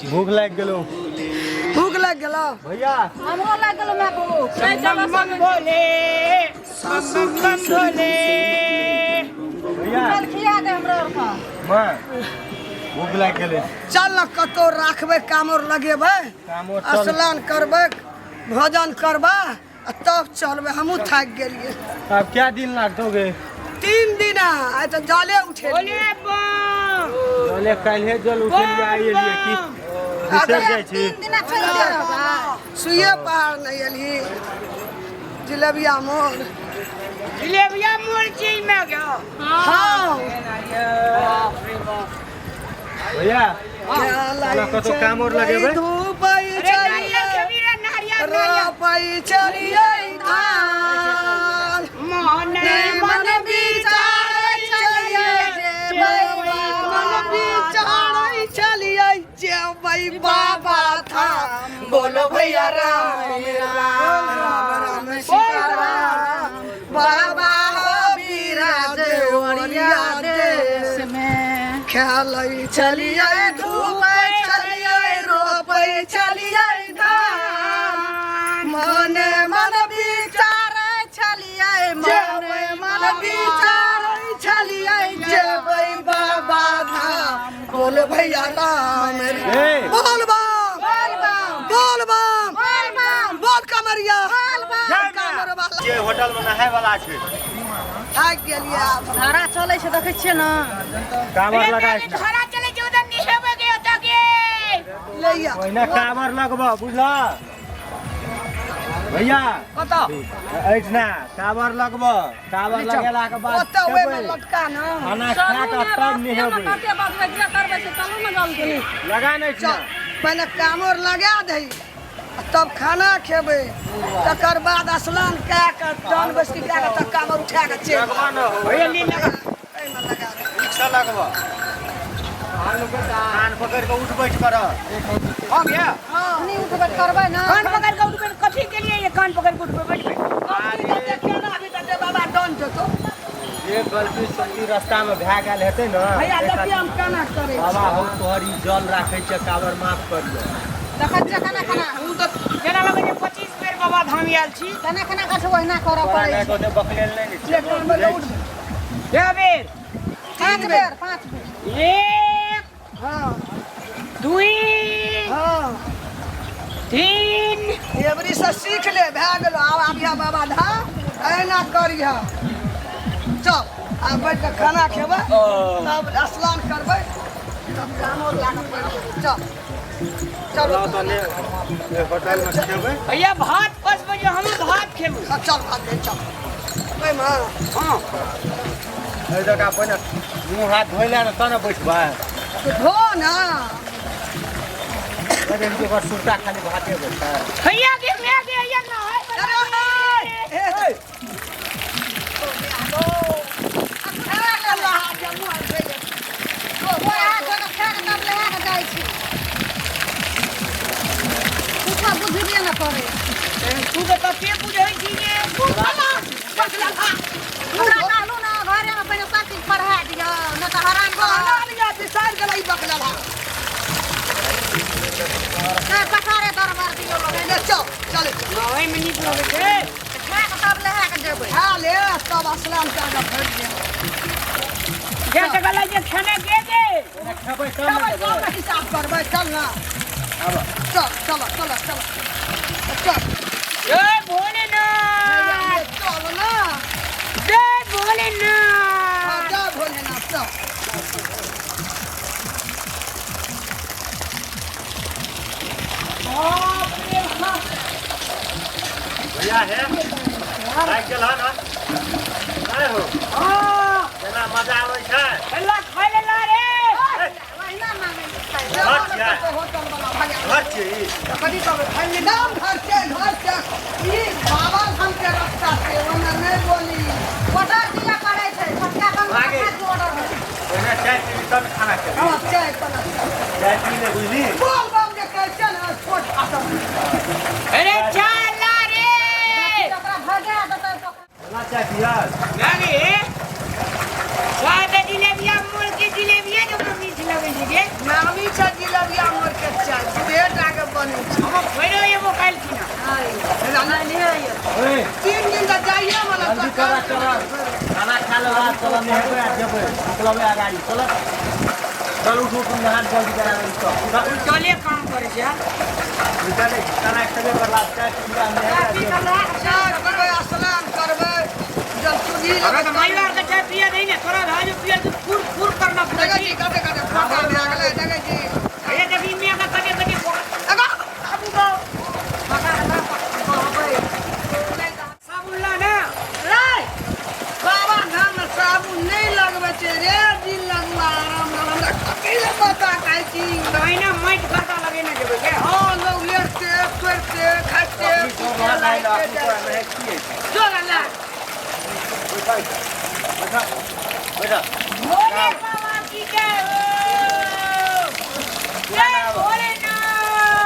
भूख लागि गेलो। भूख लागि गेलो। भैया हमरो लागि गेलो माय भूख। बम बम भोले, बम बम बम भोले। भैया चल खिया दे हमरो आर के। माँ भूख लागि गेलै। चल न कतौ राखबै, कामोर लगेबै, कामोर चल। स्नान करबै, भोजन करबै आ तब चलबै। हमहूँ थाकि गेलियै। आब क्या दिन लागतौ गे? 3 दिन आइ तऽ जले उठेलियै। भोले बम। जले काल्हे जल उठेलियै, आइ एलियै की बिसरि जाइ छी। 3 दिना चलिते रहबै। सुइए पहाड़ नहि एलही। जिलेबिया मोर, जिलेबिया मोर चीज में गयो। हाँ। भैया चल कतौ काम और लगेबै। धूपै अरे नारियल खेबी रे? नारियल, नारियल। रोपै चलियै धान, मन मन विचारै चलियै जेबै, मन विचारै चलियै जेबै बाबा धाम। बोलो भैया राम राम राम राम सीताराम। बाबा हो बिराज ओरिया देश में। खेलै चलियै, धूपै चलियै, रोपै चलियै धान, मने मन विचारै छलियै, जेबै, मन विचारै छलियै जेबै बाबा धाम। बोल भैया राम। ए। बोल बम, बोल बम, बोल बम, बोल बम, बोल कमरिया, बोल बम। कामर वाला। जे होटल में नहाय वाला छै। थाकि गेलियै आब। धारा चलै छै, देखै छियै ने? कामर लगा। धारा चले छै उधर, निहेबे के ओतऽ के। लैया। पहिने कामर लगब, बुझल भैया? कतऽ? एहिठिना काबर लगब। काबर लगेला के बाद ओतऽ ओहिमे खेबै। लटका न। खाना खा कऽ तब निहेबै। कते बजबै जे करबै से, चलू ने जल्दी। लगा नहि चल, पहिने कामोर लगा दही आ तब खाना खेबै, तकर बाद स्नान कए कऽ, डन बैसकी कए कऽ, तब कामर उठा कऽ चलि लगबा न हो। भैया ली लगा। एहिमे लगा दे। ठीक से लगब। कान पकड़ि कऽ उठ बैठ कर। हो गया। नहीं उठबै करबै ना। कान पकड़ के उठबे कथी के लिए? ये कान पकड़ के उठबे बैठबे। अभी तऽ देखियौ ने, अभी तऽ बाबा डन जेतौ। जे गलती सलती रास्ता में भए गेल हेतै ने, भैया देखियौ हम केना करै छी। बाबा हौ, तोहर ई जल राखै छै, काबर माफ करियौ। देखै छियै खाना खाना। हम तऽ जेना लगै छै 25 बेर बाबा धाम आयल छी। खाना खाना खाइ छै, ओहिना करऽ तोरा पड़ै नहि छै। कहतै बकलेल नहि ने ले छै। कामर लऽ उठ। कए बेर? 5 बेर, 5 बेर। 1, हाँ। 2, हाँ। 3। एबरी से सीख ले, भए गेलो। आब आबिह बाबा धाम, एना करिह। चल, आब बैठ कऽ खाना खेबै, तब स्नान करबै, तब कामोर लागऽ पड़ि जेतै। चल चलो। चलो तऽ ने होटल में खेबै। भैया भात 5 बजे, हम भात खेबू। हाँ, चल भात दे, चल ओहिमे। हाँ। एहि जगह पहिने मुँह हाथ धोइ ले ने, तब ने बैठबै। तो धो ना। अरे ओकर सुरता खाली भाते बैठतै। भैया के मैं के भैया ना है। अरे हे, ओएह जगह खा कऽ तब लए कऽ जाइ छी। कुछो बुझबे ने करै। तू के कते बुझै छी जे। हमरा कहलहुँ ने, घरेमे पहिने सब चीज पढ़ा दिअ, नहि तऽ हरान करत। बहना लिअ, बिसारि गेलै ई बकलवा। नहि पसारे दरबार दियौ लोग। ले चल, चले। ओहिमे नीक लगै छै। खा कऽ तब लए कऽ जेबै। खा ले, तब स्नान कए कऽ फेर जेबै। जे टका लै जे खेने के गे। पहिने खेबै तब ने खेबै जेबै। तब ने हिसाब करबै। चल ना। आब। चल चल चल चल चल। जय भोलेनाथ। चल ना। जय भोलेनाथ। जय भोलेनाथ। चल। बाप रे बाप। भैया हे, लागि गेल हन? नहि हो? हाँ। जेना मजा आबै छै। हेला खाय लेला रे। ओहिना मांगै छै। घर छियै? होटल वाला भगा। घर छियै ई? कथी कहबै, नाम घर छै, घर छै। ई बाबा धाम के रास्ता छै, ओना नहि बोली। ऑर्डर दिअ पड़ै छै, छोटका बंगला। भागे। खाके ऑर्डर होइ छै। पहिने चाय पीबी तब खाना खेबी। हँ, चाय बना। चाय पी ले, बुझली? बोल बम जे कहै छै ने, छोट खतम। अरे चला रे। ओकरा भगा देतै तऽ। केना चाय पियल? लागे चाय तऽ जिलेबिया मोर के जिलेबिया जो मीठ लगै। लगे छै गे। नामी छै जिलेबिया मोर के चाय दूधे टा के बनै छै। हम फेरो एबो काल्हि खिना। ओए 3 दिन तऽ जाइए वाला जल्दी करा चल, खाना खा ले बाद चल, नहेबै आ जेबै, निकलबै आ गाड़ी। चल चल, उठ उठ, नहा, जल्दी करा चल। चले काम करे छै। निकाले खाना खेबे करला चाय पीबा नहेबै आ जेबै। चाय पीबै, स्नान करबै, जब सुधी अगर तो माई बार के चाय पिया नहीं ने तोरा भाई जो पिया तो फुर फुर करना पड़े। देखै छी कते कते फोका भए गेलै, देखै छी। ये देखी मियां का कटे कटे फोका। अगो आबू गो। साबुन ला ना। रे बाबा धाम में साबुन नहीं लगबै छै रे, दिन लगुआ आराम ਨਾਲ। हमरा कथी लए पता खाइ छी? तो ना माइट करता लगे ना जेबै के। हँ, लोग लेटते तोड़ते खाइते अखनी सब वहाँ नहाय लए, अखनी तोरा नहाय की अछि? चल ला। बैठ बैठ बैठ। भोले बाबा की जय हो, जय भोलेनाथ,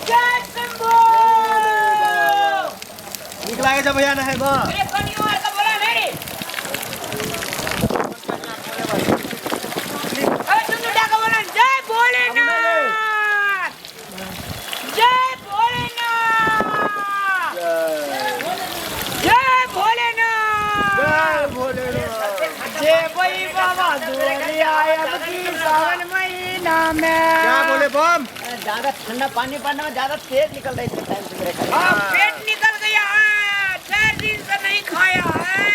जय शंभो। नीक लागै छै भैया नहायमे? अरे कनियो आर के बोला नहीं रे। अरे तुम तो डाका बोला, जय भोलेनाथ, जय भोलेनाथ, जय भोलेनाथ, जय भोलेनाथ। जय भाई बाबा दुआरिया अब की सावन महीना में। क्या बोले बम? ज्यादा ठंडा पानी पड़ने में ज्यादा तेज निकल रही थी टाइम से मेरे ख्याल। हाँ, पेट निकल गया है, 4 दिन से नहीं खाया है।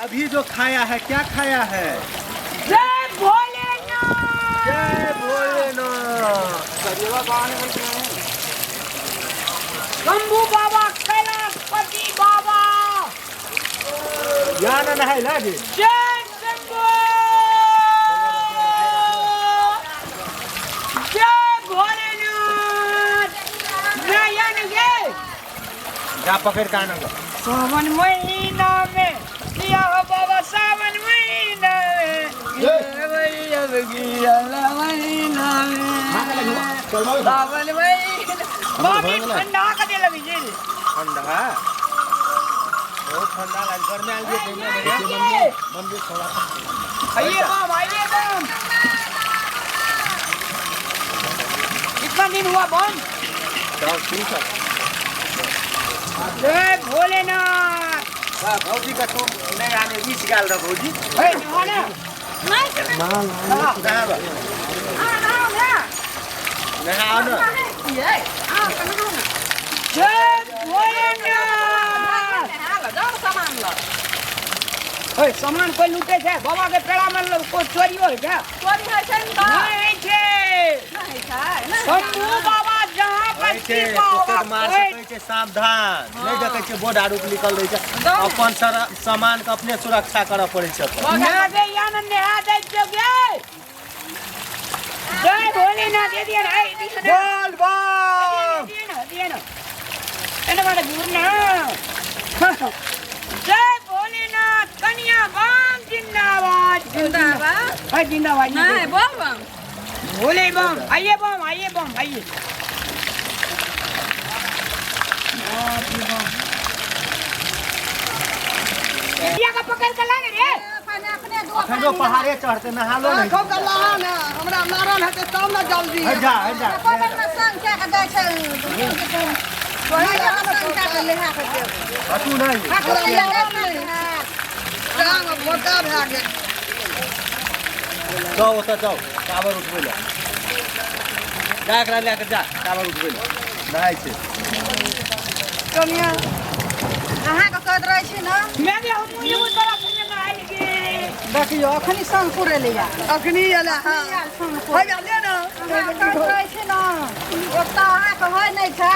अभी जो खाया है, क्या खाया है? जय भोलेनाथ, जय भोलेनाथ। शंभू बाबा, कैलाशपति बाबा। या ना नहाय लागे। जय शंभू, जय भोलेनाथ। नयन गे जा पकड़ के आनंद। सावन महीना में किया हो बाबा, सावन महीना में अब महीना में सावन महीना बाबी ठंडा कर दे लगी जी। ठंडा बहुत ठंडा लागे, गर्मी आयल जे भैया मंदिर थोड़ा। आइए बम, आइए बम। कितना दिन हुआ बम? चल ठीक है। जय भोलेनाथ। वाह भौजी का तो नहीं आने रिस गेल रह भौजी। हे नहा ना। नहाबा नहाओ ना। जय भोलेनाथ। ओए सामान कोई लूटे छै बाबा के पेड़ा में कोई चोरी हो छै? नहीं छै। शंभू बाबा जहाँ पर कहै छै कृपा होगा, पॉकेट मार कोई सकै छै, सावधान। नहीं देखै छै बोर्ड आरू लिखल रहै छै, अपन सामान के अपने सुरक्षा करऽ पड़ै छै अपन। ना दे या ना नेहा दे जो गे। जय भोलेनाथ। दे दिया ना, ए, दिया ना। बोल बम। दिया ना, दिया ना। एने बाड़ा दूर ना। जय भोलेनाथ। कन्या बम जिंदाबाद, जिंदाबाद। है जिंदाबाद। नहीं बोल बम। भोले बम, आइए बम, आइए बम, आइए। या का पकड़ के लाने रे। अखनो पहाड़े चढ़ते नहालो नहीं। खूब गल्ला ना, हमरा मारल हेतै तब ने जल्दी। हट जा हट जा। हटू नहीं। टांग मोटा भए गेल। जाओ ओतऽ जाओ, कावर उठबै लए जा, एकरा लए कऽ जा, कावर उठबै लए नहाय छै। कनिया अहाँके कहैत रहै छी ने। मैं भी हम एगो तोरा सुनने में आयल गे। देखियौ अखनी संग पुरेलैया। अखनी एलै। हँ, हैया ले ने। अहाँ कहैत रहै छी ने, ओतऽ अहाँके होइ नहि छै,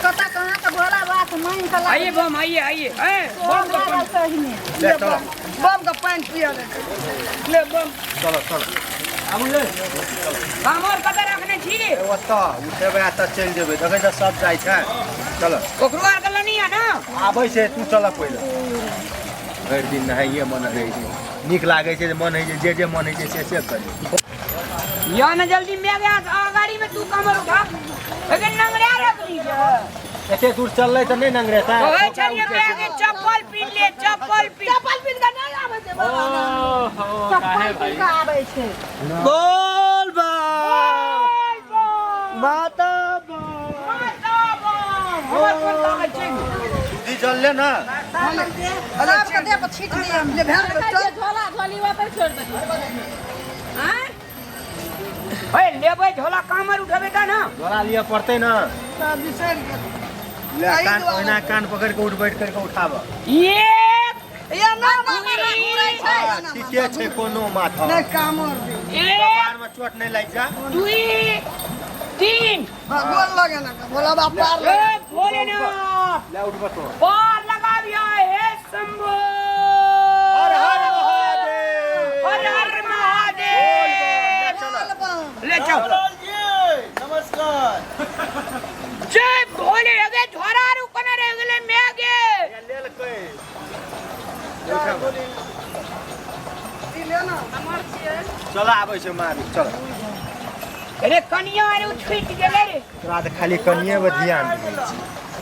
कतऽ अहाँके भोला बात मानि कऽ आइए बम, आइए आइए। ए बम का लागल तहिने। ले चलो। बम के पानि पिया दे। ले बम। चलो चलो आबू ले। कामर कतऽ रखने छी रे? ओतऽ उठेबै आ तऽ चलि जेबै, देखै छ सब जाइ छै। चलो ओकरो आर के लनी है ना। आबै छै, तू चल पहिले। भरि दिन नहाइए मन रहै छै, नीक लागै छै, मन होइ छै जे जे मन होइ छै से से करी। या ना जल्दी मैं गया गाड़ी में, तू कमर उठा, लेकिन नंगड़िया रख दी। एते दूर चललै तऽ नहि नंगरेतै। कहै छलियै बैग चप्पल पिन ले, चप्पल पिन। चप्पल पिन के नहि आबै छै बाबा धाम। ओहो, चप्पल काहे पिन्ह भाई? कऽ आबै छै। बोल बम, बोल बम, माता बम। माता बम। हमर कुर्ता होइ छै। जी चल ले ना। सबके देह पर छीट दियै। ले भए गेलै, देखै चल। छियै झोला झोली ओतै छोड़ि देलियै। आँय? हे लेबै झोला, कामर उठेबै तऽ ना। झोला लिअ पड़तै ना। सब बिसरि गेल। ले एहि कान दुआरे। ओहिना कान पकड़ि के उठ बैठ करके उठाब। एक, या ना मामा घुरै छै। ठीके छै, कोनो माथा नहि कामर दे। एक, कपार में चोट नहीं लागि जा। दुई, तीन। हाँ, गोल लगे ना भोला बाबा पार हे लगे। भोलेनाथ, ले उठब तो। पार लगाबिया हे शंभू। हर हर महादेव, हर हर महादेव। चलो। बोल बम। ले चल। नमस्कार। जय भोले। अगे झोरा रुकने रह गेलै मैगे। लेलकै। ई ले ना। हमर छियै। चल आबै छै मारू, चल। अरे कनिया रे, उ छुटि गेलै रे। तोरा तऽ खाली कनिए पर ध्यान दै छै।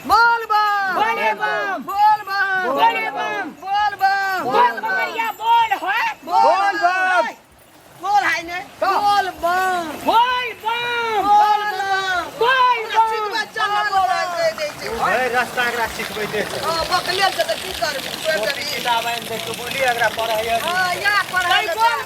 बोल बम, बोले बम, बोल बम, बोले बम, बोल बम, बोल कमरिया बोल है। बोल बम, बोल हाय ने, बोल बम, बोल बम, बोल बम, बोल बम। सिखबै चल ना, बोल कहि दै छै। हे रास्ता एकरा सिखबैते छै। हां, बकले छै तऽ की करबै, छोड़ि देबही। किताब आनि दै छै, बोली एकरा पढ़ैया। हां, या पढ़ै कोन